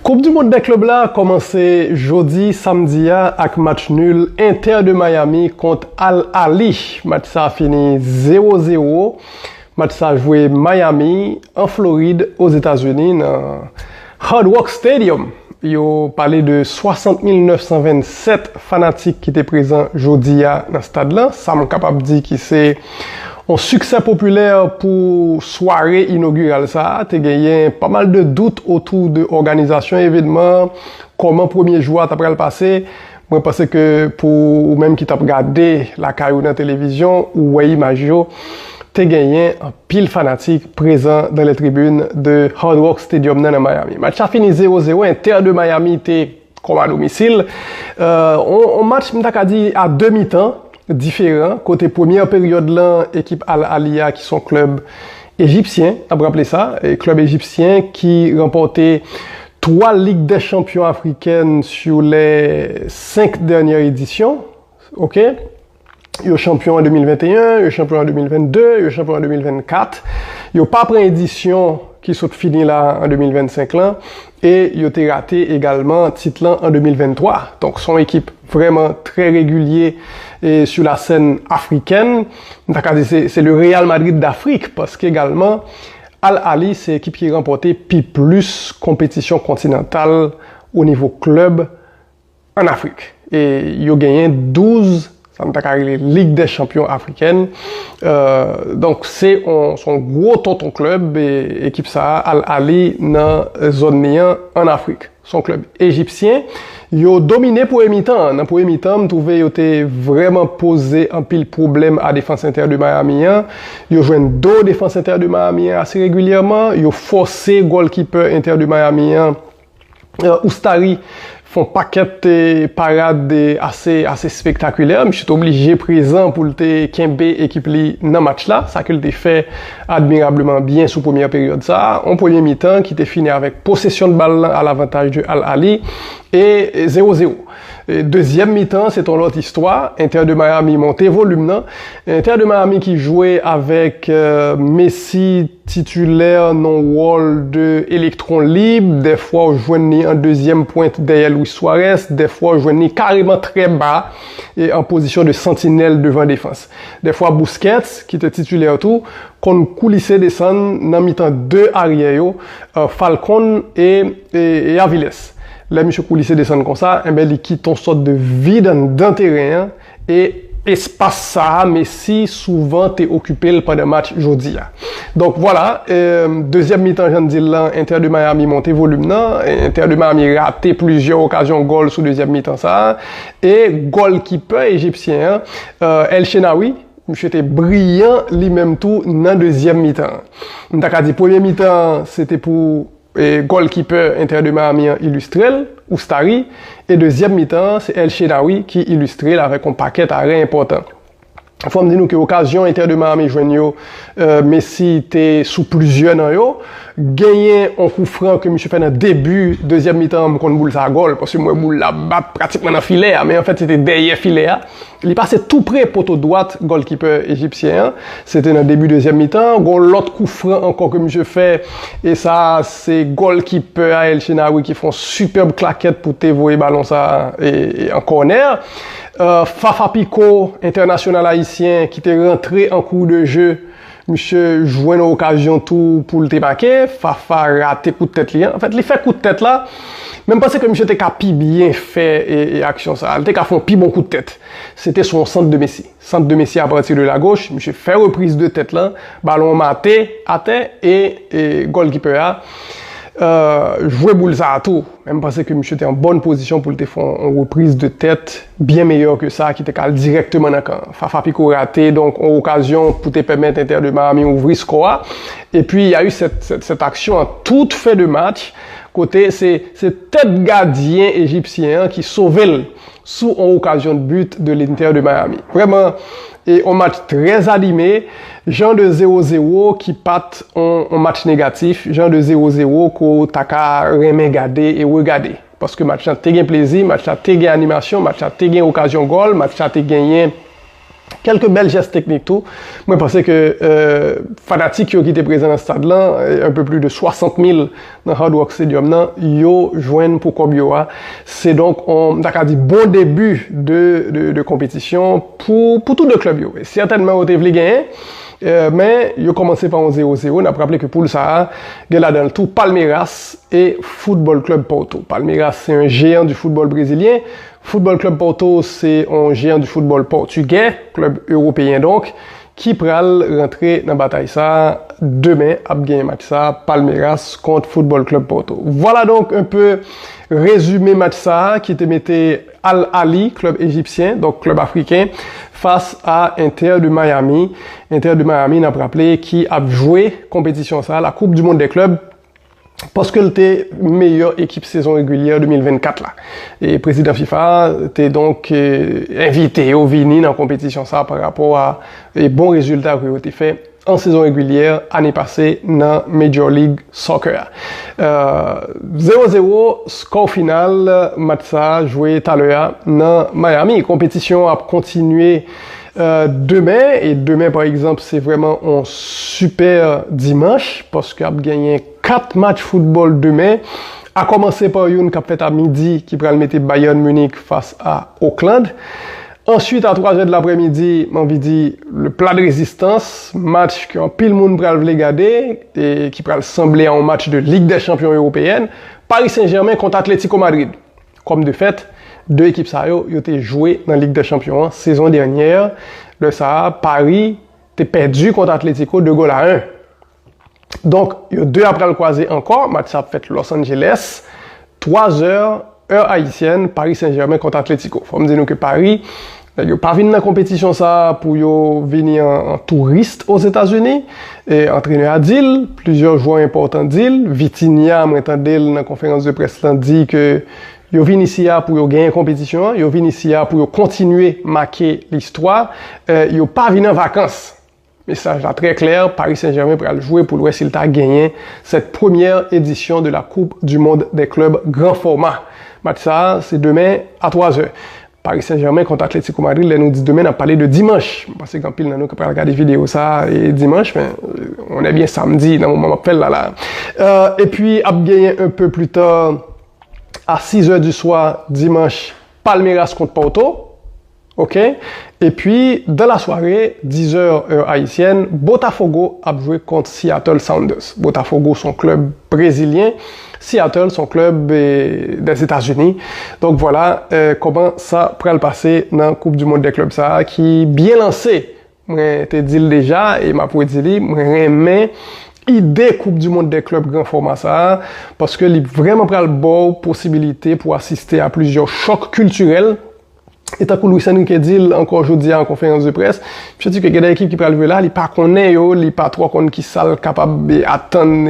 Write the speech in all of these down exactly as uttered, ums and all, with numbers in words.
Koup di mond dè klèb la kòmanse jodi samdi a ak match nul Inter de Miami kont Al Ahly. Match sa fini zewo zewo. Match sa jwe Miami, an Florid, Ozetazini, nan Hard Rock Stadium. Yo pale de swasant mil nèf san vennsèt fanatik ki te prezan jodi a nan stad lan. Sa m kapab di ki se yon siksè popilè pou sware inogiral sa a. Te genyen pa mal de dout otou de òganizasyon evènman, kòman premye jou a ta pral pase. Mwen panse ke pou ou menm ki t ap gade lakay ou nan televizyon, ou wè imaj yo, te genyen anpil fanatik prezan dans les tribunes de Hard Rock Stadium nan, nan Miami. Match la fini zewo zewo, Inter de Miami te kòm a domisil. Euh, on, on match, m ta ka di, a de mitan diferan, kote premyè peryòd lan, ekip Al Ahly a, ki se yon klèb ejipsyen, n ap raple sa, e klèb ejipsyen ki ranpòte twa Lig dè Chanpyon afrikèn sur les cinq dernières éditions, ok? Yo chanpyon an de mil venteyen, yo chanpyon an de mil vennde, yo chanpyon an de mil vennkat. Yo pa pran edisyon ki sot fini la an de mil vennsenk lan, e yo te rate egalman tit lan an de mil venntwa. Donk, se yon ekip vrèman trè regilye e sur la scène africaine. M ta ka di se, se le Real Madrid d'Afrique, paske egalman, Al Ahly se ekip ki ranpòte pi plis konpetisyon kontinantal o nivo klèb an Afrik. E yo genyen douz, sa m ta ka rele Lig dè Chanpyon afrikèn. Euh, donk, se yon, se yon gwo tonton klèb, e, ekip sa a, Al Ahly, nan zòn li an, an Afrik. Se yon klèb ejipsyen. Yo domine premye mitan an. Nan premye mitan, m twouve yo te vrèman poze anpil pwoblèm a defans Inter de Miami an. Yo jwenn do defans Inter de Miami an ase regilyèman. Yo fòse gòlkipè Inter de Miami an, euh, Ustari, fè yon pakèt, eh, parad, eh, ase, ase espektakilè. Misye te oblije prezan pou l te kenbe ekip li nan match la, sa ke l te fè admirableman byen sou premyè peryòd sa a. Yon premye mitan ki te fini avèk posesyon bal lan a lavantaj de Al Ahly e, e zewo zewo. E dezyèm mitan, se te yon lòt istwa. Inter de Miami monte volim nan. Inter de Miami ki jwe avèk, euh, Messi titilè nan wòl de elektwon lib. Dèfwa w jwenn li an dezyèm pwent dèyè Luis Suarez. Dèfwa w jwenn li kareman trè ba e an pozisyon de santinèl devan defans. Dèfwa Busquets, ki te titilè tou, konn koulise desann nan mitan de aryè yo, euh, Falcon e, e, e Aviles. Lè misye koulise desann konsa, enben, li kite yon sòt de vid anndan teren an, e espas sa a, Messi souvan te okipe l pandan match jodi a. Donk, vwala, euh, dezyèm mitan, jan n di l lan, Inter de Miami monte volim nan, Inter de Miami rate plizyè okazyon gòl sou dezyèm mitan sa a, e gòlkipè ejipsyen an, euh, El Shenaoui, misye te briyan li menm tou nan dezyèm mitan an. M ta ka di premye mitan an, se te pou, e, gòlkipè Inter de Miami an ilistre l, Ustari, e dezyèm mitan an, se El Shenaoui ki ilistre l avèk yon pakèt arè enpòtan. Fò m di nou ke okazyon Inter de Miami jwenn yo, euh, Messi te sou plizyè nan yo. Genyen yon kou fran ke misye fè nan debi dezyèm mitan an, m konn boul sa a gòl, paske m wè boul la bat pratikman nan filè a, men anfèt, se te dèyè filè a. Li pase tou pre poto dwat gòlkipè ejipsyen an. Se te nan debi dezyèm mitan. Gon lòt kou fran ankò ke misye fè. E sa, se gòlkipè a, El Shenaoui, ki fè yon sipèb klakèt pou te voye balon sa a, e, e an kònè. Euh, Fafa Picault, entènasyonal ayisyen, ki te rantre an kou de je, misye jwenn yon okazyon tou pou l te make. Fafa rate kout tèt li an. Anfèt, li fè kout tèt la, men m panse ke misye te ka pi byen fè, e, e aksyon sa a. Li te ka fè yon pi bon kout tèt. Se te sou yon sant de Messi. Sant de Messi a pati de la goch, misye fè repriz de tèt lan, balon an mate atè e, e gòlkipè a, euh, jwe boul sa a tou. Men m panse ke misye te an bòn pozisyon pou l te fè yon, yon repriz de tèt byen meyè ke sa ki te ka al dirèkteman nan kan an. Fafa Picault rate, donk, yon okazyon pou te pèmèt Inter de Miami ouvri skò a. Epi, y a eu cette, cette, cette action en toute fin de match, kote se, se tèt gadyen ejipsyen an ki sove l sou yon okazyon de but de l'Inter de Miami. Vrèman, e yon match trè anime, jan de zewo zewo ki pa t yon, yon match negatif, jan de zewo zewo ke w ta ka renmen gade e regade. Paske match la te gen plezi, match la te gen animasyon, match la te gen okazyon gòl, match la te genyen Kèlke bèl jès teknik tou. Mwen panse ke euh, fanatik yo ki te prezan nan stad lan, euh, un peu plus de soixante mille nan Hard Rock Stadium nan, yo jwenn pou kòb yo a. Se donk, on, m ta ka di, bon debi de, de, de konpetisyon pou, pou tou de klèb yo. Sètènman, yo te vle genyen, euh, men yo kòmanse pa yon zewo zewo. N ap raple ke poul sa a, gen ladan l tou Palmeiras e Football Club Porto. Palmeiras, se yon jeyan di foutbòl brezilyen. Football Club Porto, se yon jeyan di foutbòl pòtigè, klèb ewopeyen donk, ki pral rantre nan batay sa a. Demen ap genyen match sa a, Palmeiras kont Football Club Porto. Vwala donk un peu rezime match sa a ki te mete Al Ahly, klèb ejipsyen, donk klèb afriken, fas a Inter de Miami. Inter de Miami, n ap raple, ki ap jwe konpetisyon sa a, la Coupe du Monde des Clubs, paske l te meyè ekip sezon regilyè de mil vennkat la. E prezidan fifa te donk euh, envite yo vini nan konpetisyon sa a pa rapò a e bon rezilta ke yo te fè an sezon regilyè ane pase nan Major League Soccer a. Euh, zewo zewo, skò final match sa a jwe talè a nan Miami. Konpetisyon ap kontinye euh, demen, e demen pa egzanp se vrèman yon sipè dimanch, paske ap genyen kat match foutbòl demen, a kòmanse pa youn k ap fèt a midi ki pral mete Bayern Munich fas a Oakland. Answit, a twa zè de laprèmidi, m anvi di, le pla de rezistans, match ke anpil moun pral vle gade, e ki pral sanble a yon match de Lig dè Chanpyon Ewopeyèn, Paris Saint-Germain kont Atlético Madrid. Kòm de fèt, de ekip sa yo, yo te jwe nan Lig dè Chanpyon an sezon dènyè. Lè sa a, Paris te pèdi kont Atlético de gòl a en. Donk, yo de a pral kwaze ankò. Match sa ap fèt Los Angeles, twa zè, è ayisyèn, Paris Saint-Germain kont Atlético. Fò m di nou ke Paris, nèg yo pa vin nan konpetisyon sa a pou yo vini an, an touris Ozetazini. E antrenè a di l, plizyè jwè enpòtan di l. Vitinha, mwen tande l nan konferans de près lan di ke yo vin isi a pou yo genyen konpetisyon an, yo vin isi a pou yo kontinye make listwa, e yo pa vin an vakans. Mesaj la trè klè, Paris Saint-Germain pral jwe pou l wè si l ta genyen cette première édition de la Coupe du Monde des clubs grand format. Match sa a, se demen a twa zè. Paris Saint-Germain kont Atlético Madrid, lè nou di demen, n ap pale de dimanch. M panse gen anpil nan nou ki pral gade videyo sa a e dimanch, men euh, on est bien samedi nan moman m ap fè l la la. Euh, epi ap genyen un peu plus tard, à six heures du soir dimanch, Palmeiras kont Porto. Ok? Epi, dans la soirée, dix heures, heure haïtienne, Botafogo ap jwe kont Seattle Sounders. Botafogo se yon klèb brezilyen, Seattle se yon klèb eh, des États-Unis. Donk vwala eh, kòman sa pral pase nan Coupe du Monde des clubs sa a ki byen lanse. Mwen te di l deja e m ap redi li, mwen renmen ide Coupe du Monde des clubs gran fòma sa a, paske li vrèman pral ba w posibilite pou asiste a plizyè chòk kiltirèl. E tankou Luis Enrique di l ankò jodi a an konferans de près, misye di ke gen de ekip ki pral jwe la, li pa konnen yo, li pa twò konn ki sa l kapab atann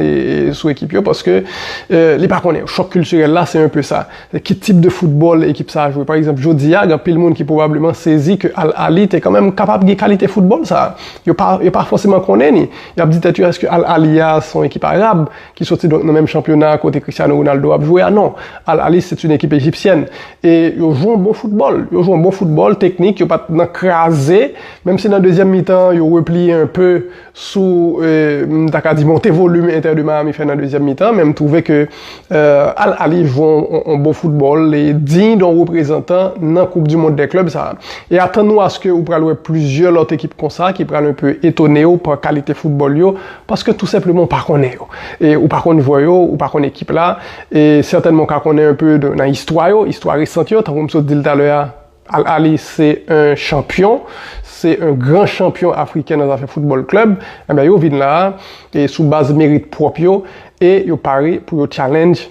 sou ekip yo, paske eh, li pa konnen yo. Chòk kiltirèl la, se un peu sa. Ki tip de foutbòl ekip sa a jwe? Pa egzanp, jodi a, gen anpil moun ki pwobableman sezi ke Al Ahly te kanmenm kapab gen kalite foutbòl sa a. Yo pa, yo pa fòseman konnen ni. Y ap di tèt yo, èske Al Ahly a se yon ekip arab ki soti donk nan menm chanpyona kote Cristiano Ronaldo ap jwe a? Non. Al Ahly, se yon ekip ejisyèn. E yo jwe yon bon foutbòl. Yo jwe yon bon foutbòl teknik, yo pa t nan kraze. Menm si nan dezyèm mitan, yo repliye un peu sou, eh, m ta ka di, monte volim Inter de Miami fè nan dezyèm mitan, men m twouve ke eh, Al Ahly jwe yon, yon bon foutbòl e diy de yon reprezantan nan Coupe du Monde des clubs sa a. E atann ou aske ou pral wè plizyè lòt ekip konsa ki pral un peu etone w pa kalite foutbòl yo, paske tou senpleman ou pa konnen yo. E ou pa konn jwè yo, ou pa konn ekip la, e sètènman ou ka konnen un peu de, nan istwa yo, istwa resant yo, tankou m sot di l talè a, Al Ahly se yon chanpyon, se yon gran chanpyon afriken nan zafè foutbòl klèb. Enben, yo vin la a, e sou baz merit pwòp yo, e yo pare pou yo challenge,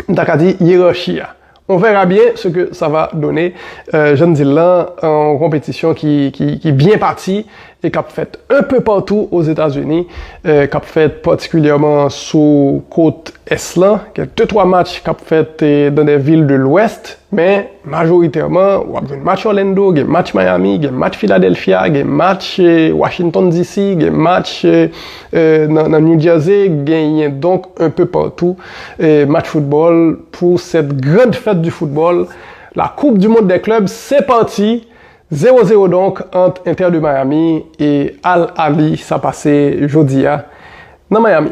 m ta ka di, yerachi a. On verra bien ce que ça va donner. Euh, jan m di l lan, yon konpetisyon ki, ki, ki byen pati e k ap fèt un peu partout aux États-Unis, euh, k ap fèt patikilyèman sou kot ès lan. Gen de twa match k ap fèt eh, dans des villes de l'Ouest, men majoritèman, w ap jwenn match Orlando, gen match Miami, gen match Philadelphia, gen match eh, Washington D C, gen match eh, eh, nan, nan New Jersey, genyen donk un peu partout eh, match football pour cette grande fête du football. La Coupe du Monde des clubs, c'est parti! Zéro zéro donk ant Inter de Miami e Al Ahly, sa pase jodi a nan Miami.